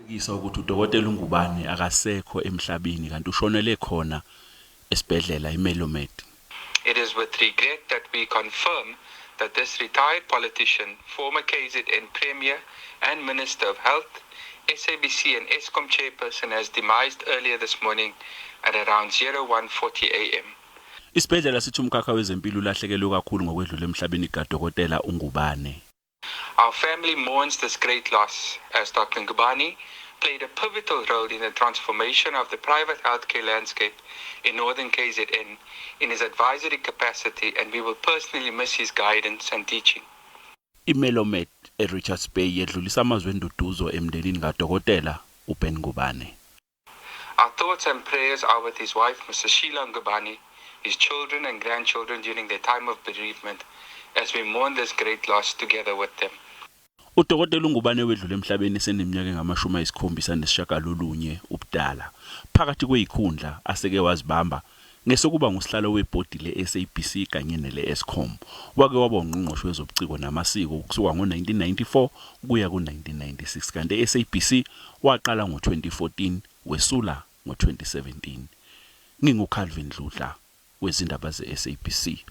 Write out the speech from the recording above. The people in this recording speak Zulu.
Qinisekisa ukuthi udokotela uNgubane akasekho emhlabeni kanti ushonele khona esibhedlela iMelomed. It is with regret that we confirm that this retired politician, former KZN Premier and Minister of Health, SABC and Eskom chairperson has demised earlier this morning at around 01:40 a.m. Isibhedlela sithi umkhakha wezempilo ulahlekelwe kakhulu ngokwedlula emhlabeni kadokotela uNgubane. Our family mourns this great loss as Dr. Ngubane played a pivotal role in the transformation of the private healthcare landscape in northern KZN in his advisory capacity, and we will personally miss his guidance and teaching. IMelomed eRichards Bay yedlulisa amazwi enduduzo emndenini kadokotela uBen Ngubane. Our thoughts and prayers are with his wife, Mrs. Sheila Ngubane, his children and grandchildren during their time of bereavement as we mourn this great loss together with them. Udokotela uNgubane wedlule emhlabeni eseneminyaka engama-79 ubudala. Phakathi kwezikhundla aseke wazibamba ngesokuba ngusihlalo webhodi le-SABC kanye nele-Eskom. Wake waba ungqongqoshe wezobuciko namasiko kusuka ngo-1994 kuya ku-1996 kanti e-SABC waqala ngo-2014 wesula ngo-2017. NginguCalvin Dludla wezindaba ze-SABC.